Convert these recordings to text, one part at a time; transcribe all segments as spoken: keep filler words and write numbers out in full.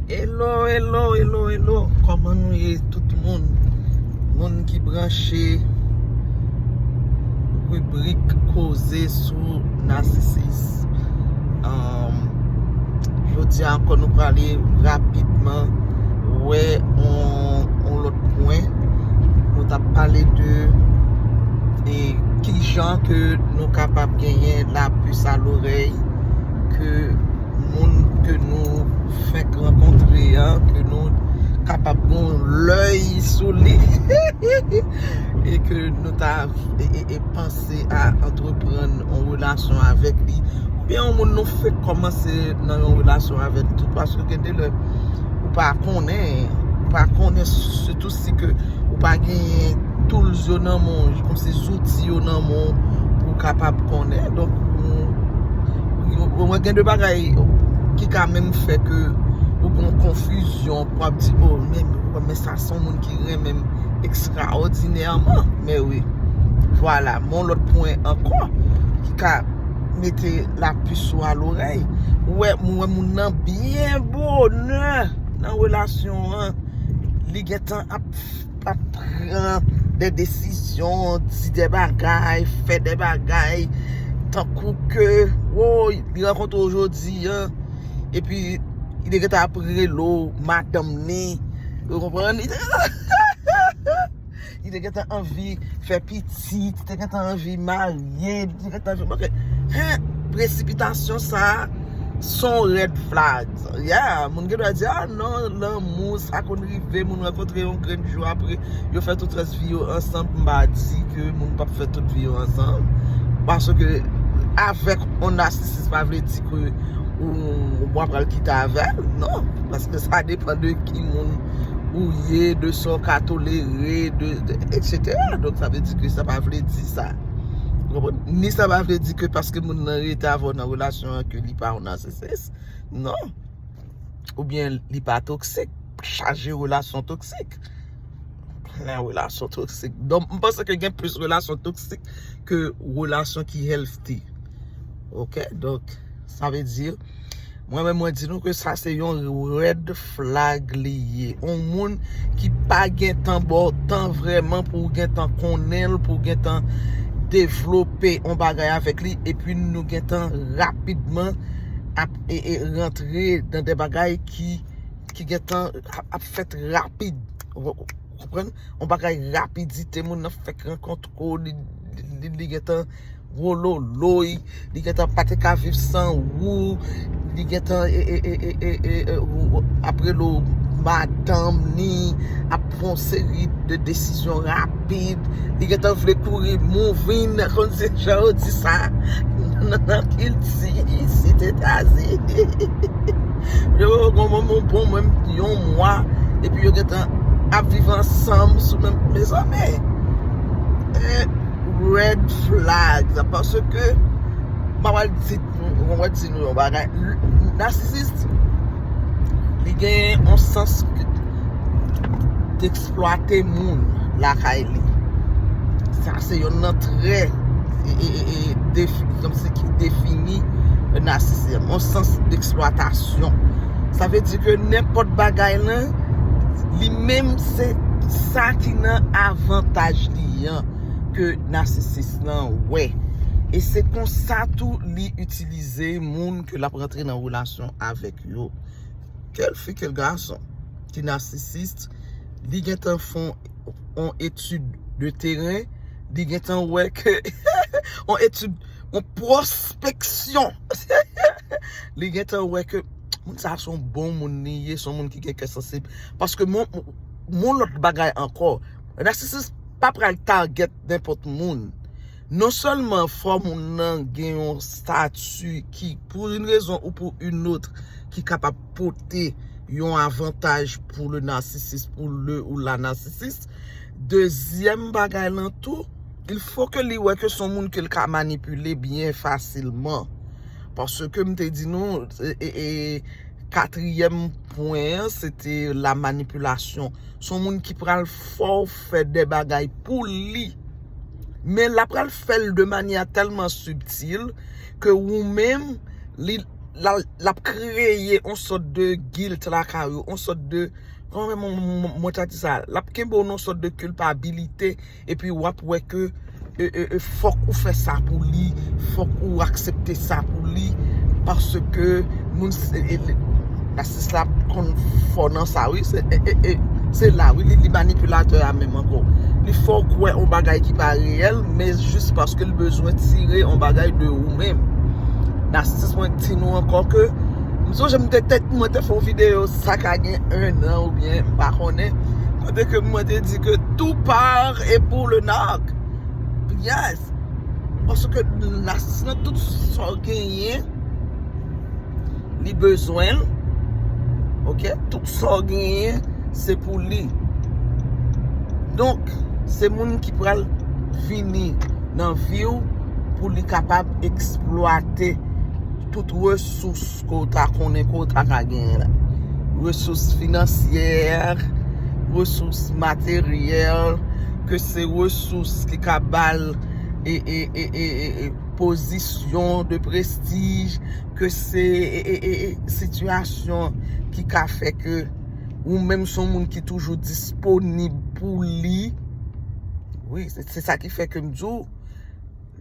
Hello, hello, hello, hello. Kòman nou ye tout moun? Moun ki branche ribrik koze sou nasisis. Um, jodi a ankò nou prale rapidman wè on, on lòt pwen. Nou t ap pale de e kijan ke nou kapab genyen lapis a lorèy ke moun ke nou fenk rankontre an, ke nou kapab gon lèy sou li e ke nou ta e, e, e panse a antreprann yon relasyon avèk li, oubyen yon moun nou fenk kòmanse nan yon relasyon avèk tou, paske gen de lè ou pa konnen, ou pa konnen, sitou si ke ou pa genyen tools yo nan men w, kòmsi zouti yo nan men w pou w kapab konnen. Donk, ou, ou, ou, gen de bagay ki ka menm fè ke ou gen yon konfizyon, pou w ap di, oh, men, men sa se yon moun ki renmen m ekstraòdinèman. Men wi, vwala, men yon lòt pwen ankò ki ka mete lapis ou a lorèy. Ou wè, ou wè moun nan byen bonè nan relasyon an. Li gentan ap, ap pran de desizyon, di de bagay, fè de bagay. Tankou ke, woy, li rankontre w jodi an, epi li te gentan ap rele w madanm li. Ou konprann? Li te gentan anvi fè pitit, li te gentan anvi marye, li te gentan anvi, ok. Hen, presipitasyon sa a, se yon red flag. Yeah, moun gen dwa di, ah non, lanmou, sa konn rive, moun rankontre yon grenn jou apre, yo fè tout rès vi yo ansanm, m pa di ke moun p ap fè tout vi yo ansanm. Paske avèk yon nasisis pa vle di ke ou, ou pral kite avè l, non. Paske sa depann de ki moun ou ye, de sa w ka tolere, de, de, et cetera. Donk, sa vle di ke sa pa vle di sa. Ou konprann? Ni sa pa vle di ke paske moun nan rete avè w nan relasyon an ke li pa yon nasisis. Non. Oubyen li pa toksik. Chaje relasyon toksik. Plen relasyon toksik. Donk, m panse ke gen plis relasyon toksik ke relasyon ki healthy. Ok? Donk, sa vle di, mwen menm mwen di nou ke sa se yon red flag li ye. Yon moun ki pa gentan ba w tan vrèman pou w gentan konnen l, pou w gentan devlope yon bagay avèk li, epi nou gentan rapidman ap e, e, rantre nan de bagay ki, ki gentan ap, ap fèt rapid. Ou, ou konprann? Yon bagay rapidite, moun nan fèk rankontre w, li, li, li, li gentan wololoy, li gentan pa te ka viv san ou, li gentan e, e, e, e, e, e, e, ou, ap rele w madanm ni, ap pran yon seri de desizyon rapid, li gentan vle kouri moving, konn se jan yo di sa nan, nan kilti isit Etazini. Yo gon moun bon menm yon mwa, epi yo gentan ap viv ansanm sou menm, mezanmi. Eh, red flags, paske m ap di, mwen di nou yon bagay. Nasisis, li gen yon sans d'eksplwate moun lakay li. Sa se yonn nan trè e, e, e, e, defi, kòmsi ki defini nasisis, yon sans d'eksplwatasyon. Sa vle di ke nenpòt bagay lan, li menm se sa ki nan avantaj li an ke nasisis lan wè. E se konsa tou li itilize moun ke l ap rantre nan relasyon avèk yo. Kèl fi, kèl gason ki nasisis, li gentan fè yon etid de teren, li gentan wè ke yon etid, yon pwospeksyon. Li gentan wè ke moun sa se yon bon moun li ye, se yon moun ki gen kè sansib. Paske mon, mon lòt bagay ankò, nasisis pa pral target nenpòt moun. Non sèlman fò moun nan gen yon stati ki, pou yon rezon ou pou yon lòt, ki kapab pote yon avantaj pou le narcissiste, pou le ou la narcissiste. Dezyèm bagay lan tou, il faut que li wè ke se yon moun ke l ka manipile byen fasilman. Paske m te di nou, e, e, e, katriyèm pwen an, se te la manipulation. Se yon moun ki pral fè w fè de bagay pou li. Men l ap pral fè l de manyè tèlman sibtil ke ou menm, li, l ap kreye yon sòt de guilt lakay ou, yon sòt de, kòman mwen, mwen, mwen ta di sa, l ap kenbe w nan yon sòt de kilpabilite, epi w ap wè ke e, e, e, fòk ou fè sa pou li, fòk ou aksepte sa pou li, paske moun, e, e, nasis la konn fò nan sa, wi, se, e, e, e, se la, wi, li, li manipilatè a menm ankò. Li fè w kwè yon bagay ki pa reyèl, men jis paske l bezwen tire yon bagay de ou menm. Nasis, mwen di nou ankò ke, m sonje m te, te, mwen te fè yon videyo, sa ka gen un an oubyen, m pa konnen, kote ke mwen te di ke tout part est pour le narc. Yes. Paske nasis lan, tout sa w genyen, li bezwen l. Ok? Tout sa w genyen, se pou li. Donk, se moun ki pral vini nan vi w pou li kapab eksplwate tout resous ke w ta konnen ke w ta ka genyen la. Resous finansyè, resous materyèl, ke se resous ki ka ba l e, e, e, e, e, e, pozisyon de prestij, ke se e, e, e, e, sitiyasyon ki ka fè ke ou menm se yon moun ki toujou disponib pou li. Wi, se, se sa ki fè ke m di w,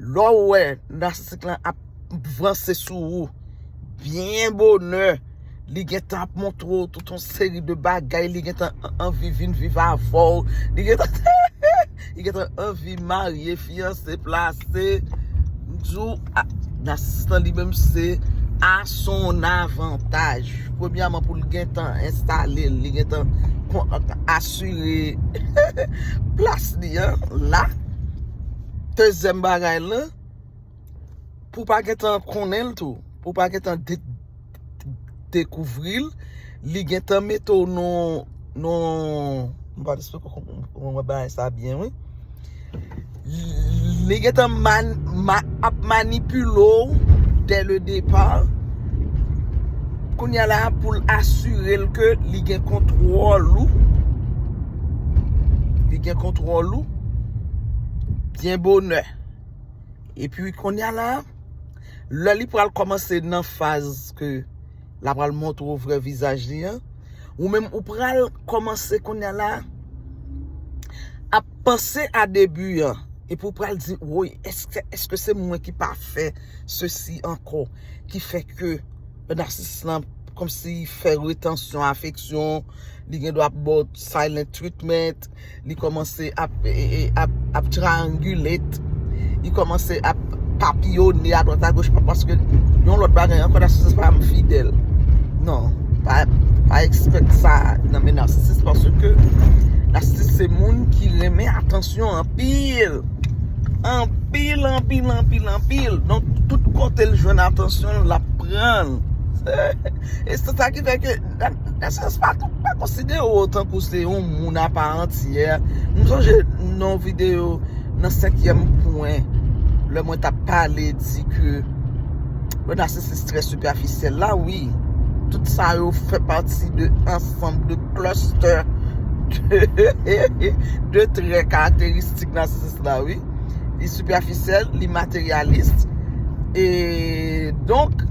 lè w wè narsisik lan ap vanse sou ou, byen bonè, li gentan ap montre w tout yon seri de bagay, li gentan an-, anvi vin viv avè w, li gentan, li gentan anvi marye, fiyanse, plase. M di w, a, nasis lan li menm se a son avantaj. Premyèman, pou l gentan enstale l, li gentan kon-, asire plas li an la. Dezyèm bagay lan, pou w pa gentan konnen l tou, pou w pa gentan de-, dekouvri l, li gentan mete w nan, nan, m pa t esplike kòman mwen bay sa byen, wi. Li gentan man-, ma-, ap manipile w dès le départ. Kounye a la, pou l asire l ke li gen kontwòl ou, li gen kontwòl ou, byen bonè. Epi kounye a la, lè li pral kòmanse nan faz ke l ap pral montre w vrè vizaj li an, ou menm ou pral kòmanse kounye a la ap panse a debi an. Epi w pral di, woy, èske, èske se mwen ki pa fè sesi ankò, ki fè ke nasis lan kòmsi fè retansyon afeksyon, li gen dwa ap ba w silent treatment, li kòmanse ap, e, e, ap, ap triangulate, li kòmanse ap papiyone adwat agoch, pa-, paske yon lòt bagay ankò, nasis pa m fidèl. Non, pa, pa expect sa nan men nasis, paske nasis se moun ki renmen atansyon anpil. Anpil, anpil, anpil, anpil. Donk, tout kote l jwenn atansyon, l ap pran l. E se sa ki fè ke, nan, nan sans pa, pa konsidere w tankou se yon moun apa antyè. M sonje nan yon videyo, nan senkyèm pwen, lè mwen t ap pale, di ke le narcissiste très superficiel la, wi. Tout sa yo fè pati de ansanm de cluster de, de trè karakteristik narsisis la, wi. Li sipèfisyèl, li materyalis. E donk,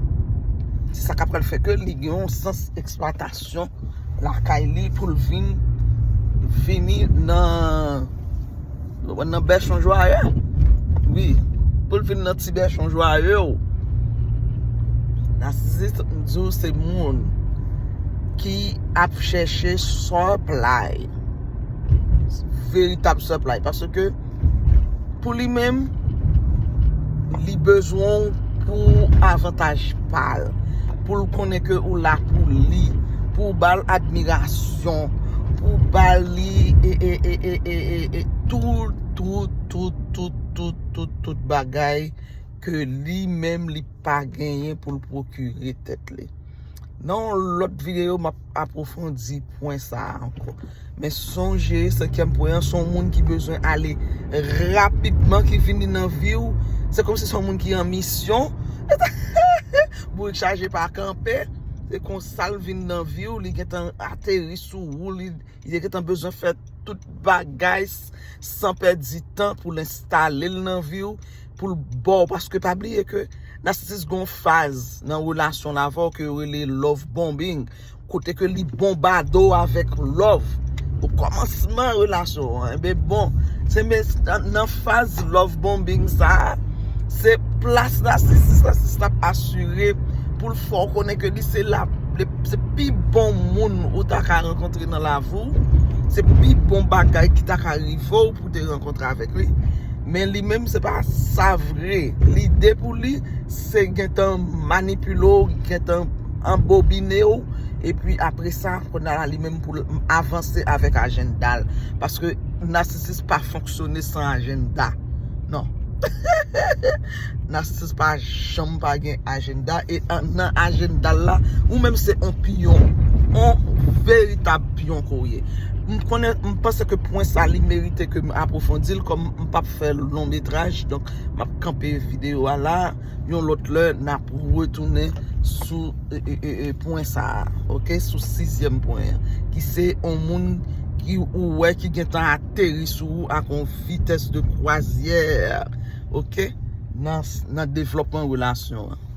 se sa k ap pral fè ke li gen yon sans eksplwatasyon lakay li pou l vin, vini nan, nan bèchon jwaye. Wi, pou l vin nan ti bèchon jwaye w. Nasis, m di w, se moun ki ap chèche supply. Veritab supply. Paske pou li menm, li bezwen w pou avantaj pa l, pou l konnen ke ou la pou li, pou w ba l admirasyon, pou w ba li e, e, e, e, e, e, e tout, tout, tout, tout, tout, tout, tout bagay ke li menm li pa genyen pou l pwokire tèt li. Nan yon lòt videyo, m ap apwofondi pwen sa a ankò. Men sonje, senkyèm pwen an, se yon moun ki bezwen ale rapidman, ki vini nan vi w. Se kòmsi se yon moun ki an misyon. Bourik chaje pa kanpe. Se konsa l vin nan vi w, li gentan ateri sou ou, li, li gentan bezwen fè tout bagay s-, san pèdi tan pou l enstale l nan vi w, pou l ba w. Paske pa bliye ke Nasisis gon faz nan relasyon l avè w ke yo rele love bombing, kote ke li bonbade w avèk love. O kòmansman relasyon an, enben bon, se men nan faz love bombing sa a, se plas nasisis, nasisis la ap asire pou l fè w konnen ke li se la, se pi bon moun ou ta ka rankontre nan lavi w, se pi bon bagay ki ta ka rive w pou te rankontre avèk li. Men li menm se pa sa vre. Lide pou li se gentan manipile w, gentan anbobine w, epi apre sa, kounye a la li menm pou l avanse avèk ajanda l. Paske nasisis pa fonksyone san ajanda. Non. Nasisis pa janm pa gen ajanda. E nan ajanda l la, ou menm se on piyon. On veritab piyon ke w ye. M konnen, m panse ke pwen sa li merite ke m apwofondi l, kòm m p ap fè long metraj, donk m ap kanpe videyo a la. Yon lòt lè n ap retounen sou e, e, e, e, pwen sa a, oke, sou sizyèm pwen an, ki se yon moun ki ou wè ki gentan ateri sou ou ak yon vitès de kwazyè, oke, nan, nan devlòpman relasyon an.